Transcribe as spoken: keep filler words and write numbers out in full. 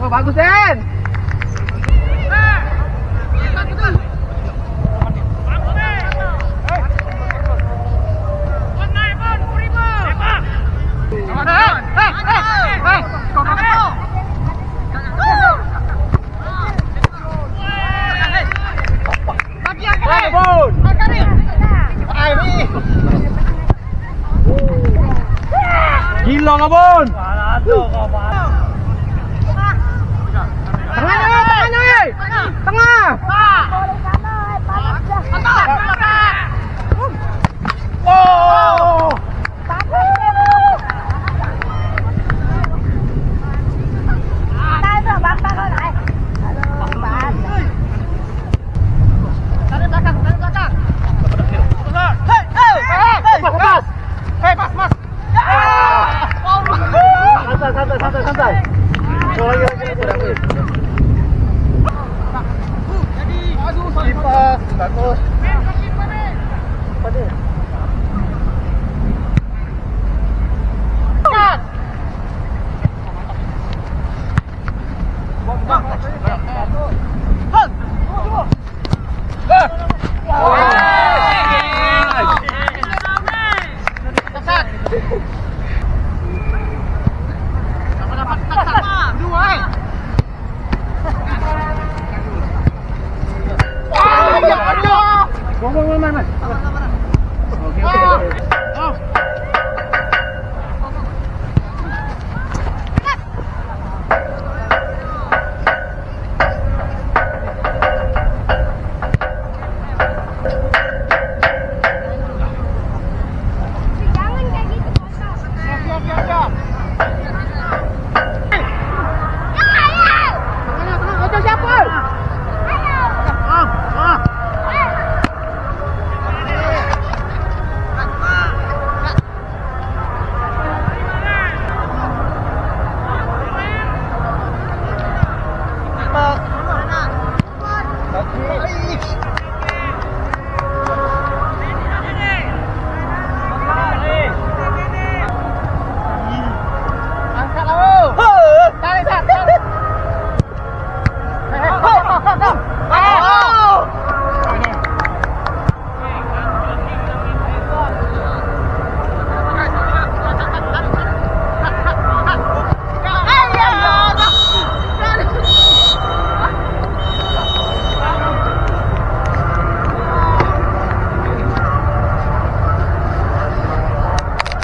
Bagus, Den. Gila, Ngabun. Tengah, tengah, tengah. Tengah. Oh. Tarik belakang, tarik belakang. Hei, hei, hei, hei. Pas, pas. Hei, pas, pas. Santai, santai, santai, santai. Lagi, lagi, lagi, lagi. Kipas, bagus.